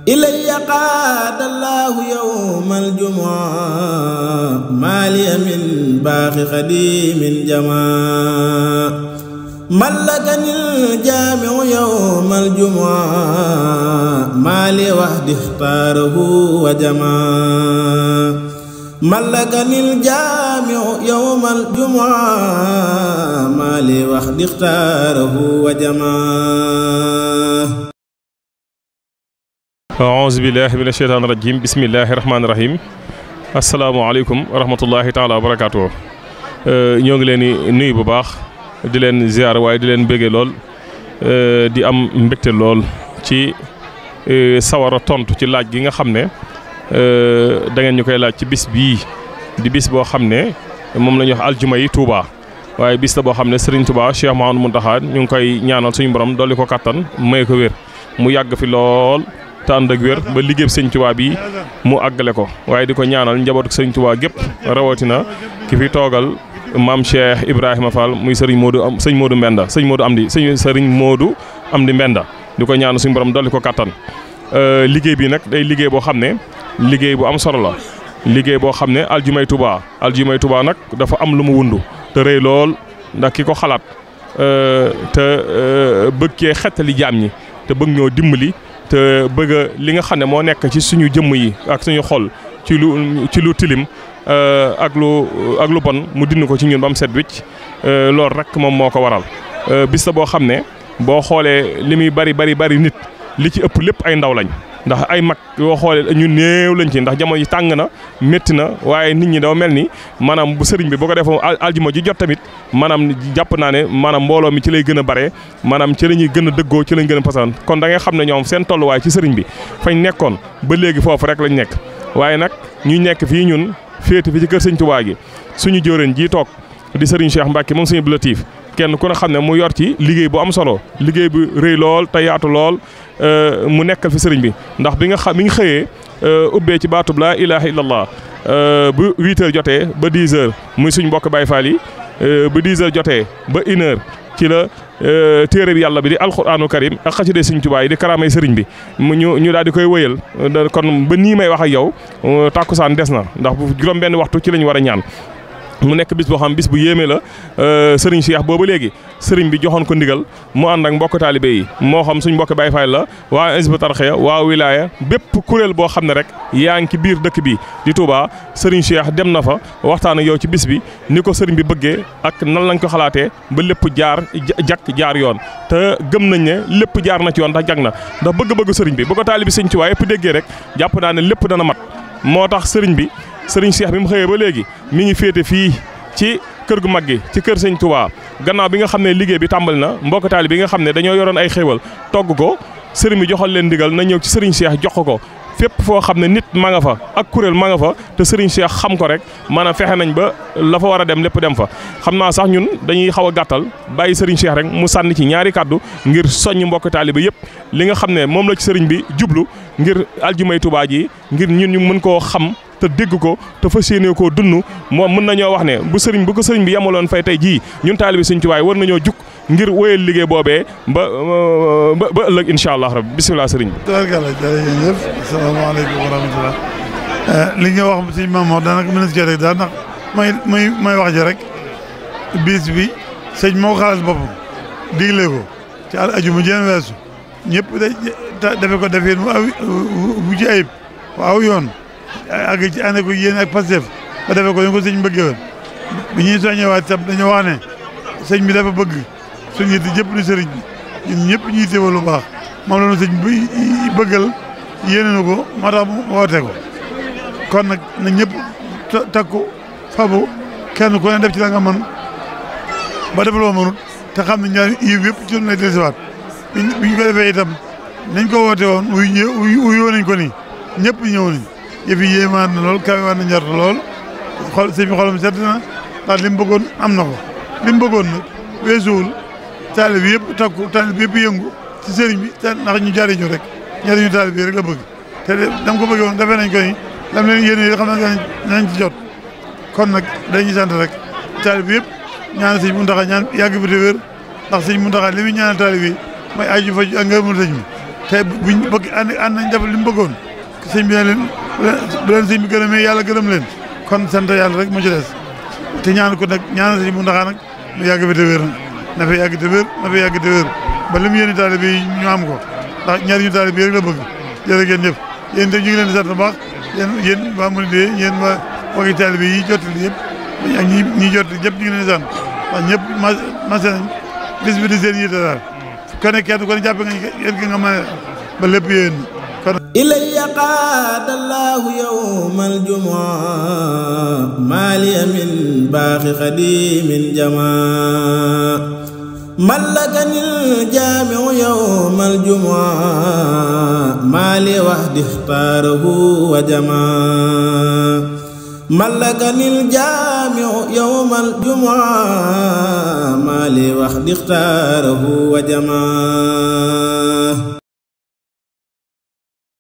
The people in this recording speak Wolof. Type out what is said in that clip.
إلي قاد الله يوم الجمعة مالي من باخ خديم جماع ملكني الجامع يوم الجمعة مالي وحدي اختاره وجماع ملكني الجامع يوم الجمعة مالي وحدي اختاره وجماع أعوذ بالله من الشيطان الرجيم بسم الله الرحمن الرحيم السلام عليكم ورحمة الله تعالى وبركاته ñoo ngi leen di nuyu bu baax di leen ziar waaye di leen bëggee lool di am mbégte lool ci sawar a tontu ci laaj gi nga xam ne da ngeen ñu koy laaj ci bis bii di bis boo xam ne moom la ñuy wax aljuma yi Touba waaye bis la boo xam ne Serigne Touba Cheikh Mouhamadou Mountakha ñu ngi koy ñaanal suñu borom dolli ko kattan may ko wér mu yàgg fi lool te ànd ak wér ba liggéey Sëñ Touba bi mu àggale ko waaye di ko ñaanal njabootu Sëñ Touba gépp rawatina ki fi toogal maam Cheikh Ibrahima Fall muy Serigne Modou Mbenda Serigne Modou Amdi Mbenda di ko ñaanal suñu borom dolli ko kattan liggéey bi nag day liggéey boo xam ne liggéey bu am solo la liggéey boo xam ne aljumay Touba nag dafa am lu mu wundu te rëy lool ndax ki ko xalaat te bëgg cee xettali jaam ñi te bëgg ñoo dimbali te bëgg li nga xam ne moo nekk ci suñu jëmm yi ak suñu xol ci lu tilim ak lu bon mu dindi ko ci ñun ba mu set wicc loolu rek moom moo ko waral bis la boo xam ne boo xoolee li muy bari nit li ci ëpp lépp ay ndaw lañ ndax ay mag yoo xoolee ñu néew lañ ci ndax jamono yi tàng na métti na waaye nit ñi dafa mel ni maanaam bu sëriñ bi boo ko defee aljuma ji jot tamit maanaam jàpp naa ne maanaam mbooloo mi ci lay gën a bare maanaam ci la ñuy gën a dëggoo ci lañ gën a pasan kon da ngay xam ne ñoom seen tolluwaay ci sëriñ bi fañ nekkoon ba léegi foofu rek lañ nekk waaye nag ñu nekk fii ñun féete fi ci kër sëñ Touba gi suñu jóoreen ji toog di sëriñ Cheikh Mbacke moom sëñ Abdou Latif kenn ku ne xam ne mu yor ci liggéey bu am solo liggéey bu rëy lool te yaatu lool mu nekkal fi sëriñ bi ndax bi nga mi ngi xëyee ubbee ci baatub laa ilaaha illallah bu 8h jotee ba 10h muy suñ mbokk Baye Fall yi ba 10h jotee ba 1h ci la téere bi yàlla bi di alxuraanu karim ak xasida Sëriñ Tuubaa yi di karaamay sëriñ bi ñu daal di koy wëyal kon ba nii may wax ak yow tàkkusaan des na ndax bu juróom benn waxtu ci lañu war a ñaan mu nekk bis boo xam bis bu yéeme la sëriñ Cheikh booba léegi sëriñ bi joxoon ko ndigal mu ànd ak mbokk taalibe yi moo xam suñ mbokk Baye Fall la waa Hizbut Tarqiyyah waa wilaya bépp kuréel boo xam ne rek yaa ngi ci biir dëkk bi di Touba sëriñ Cheikh dem na fa waxtaan ak yow ci bis bi ni ko sëriñ bi bëggee ak nan lañ ko xalaatee ba lépp jaar yoon te gëm nañ ne lépp jaar na ci yoon ndax jag na ndax bëgg-bëgg sëriñ bi bu ko taalibe Sëriñ Tuubaa yëpp déggee rek jàpp naa ne lépp dana mat moo tax sëriñ Cheikh bi mu xëyee ba léegi mi ngi féete fii ci kër gu mag gi ci kër Sëñ Touba gannaaw bi nga xam ne liggéey bi tàmbali na mbokk taali bi nga xam ne dañoo yoroon ay xéewal togg ko sëriñ bi joxal leen ndigal na ñëw ci sëriñ Cheikh jox ko fépp foo xam ne nit ma nga fa ak kuréel ma nga fa te sëriñ Cheikh xam ko rek maanaam fexe nañ ba la fa war a dem lépp dem fa xam naa sax ñun dañuy xaw a gàttal bàyyi sëriñ Cheikh rek mu sànni ci ñaari kàddu ngir soññ mbokk taalibe yëpp li nga xam ne moom la ci sëriñ bi jublu ngir aljumay Touba ji ngir ñun ñu mën koo xam te dégg ko te fas yéene koo dund moom mën nañoo wax ne bu ko sëriñ bi yamaloon fay tey jii ñun taalibe Sëriñ Tuubaa war nañoo jug ngir wéyal liggéey boobee ba ëllëg incha allah rabbi bisimilah sëriñ bi. tabarkalla jërëjëf asalaamaaleykum wa rahmatulah li nga wax si Mamadou daanaka mën na si rek daal ndax may wax ji rek bis bi sëñ moo xaalis boppam digle ko ci ajuma jeen weesu ñëpp defe ko defee bu ci ayib waaw yoon àgg ci ànd ko yéen ak Pastef ba defee ko ñu ko sëñ bëggee woon bi ñuy soññewaat tam dañoo wax ne sëñ bi dafa bëgg suñu yitte jëpp di sëriñ bi ñun ñëpp ñuy teewal lu baax moom la ñu sëñ bi bëggal yéene na ko moo tax mu woote ko kon nag na ñëpp takku fabu kenn ku ne def ci la nga mën ba def loo mënut te xam ne ñaar yiw yëpp ci lay dellusiwaat bi ñu ko defee itam nañ ko woote woon uyoo nañ ko nii ñëpp ñëw nañ yëf yi yéemaat na lool kawe waat na njort lool sëñ bi xolam sedd na ndax li mu bëggoon am na ko li mu bëggoon nag weesuwul taalib bi yëpp takku taalib bi yëpp yëngu ci sëriñ bi ndax ñu jariñu rek njariñu taalib bi rek la bëgg te dam ko bëggee woon defee nañ ko ni lam leen yéene yi xam nañ ci jot kon nag dañuy sant rek taalib bi yëpp ñaan sëñ Muntaxa ñaan yàgg bi te wér ndax sëñ Muntaxa li muy ñaanal taalib yi mooy aju faju ak ngërëmul sëñ bi tey buñ bëgg ànd nañ def li mu bëggoon sëñ bi ne leen bu leen sëñ bi gërëmee yàlla gërëm leen kon sant yàlla rek moo ci des te ñaan ko nag ñaanal sëñ Muntaxa nag mu yàgg fi te wér na fi yàgg te wér na fi yàgg te wér ba li mu yéene taalibe yi ñu am ko ndax ñaari ñu taalibe yi rek la bëgg jërë ngeen jëf yéen itam ñu ngi leen di sant bu baax yéen waa Mouride yéen waa wagi taalibe yi jottali yëpp ak ñi jottali ñëpp ñu ngi leen di sant ndax ñëpp masé nañ bis bi di seen yitte daal kon kenn kon jàppe nga yéen ki nga mën ba lépp yéen kon ilayya qaadallahu yawmal jumu'a maaliya min baaxi xadimin jamaa mallakanil jaami'u yawmal jumu'a maali wahdi ixtaarahu wa jamaa mallakanil jaami'u yawmal jumu'a maali wahdi ixtaarahu wa jamaa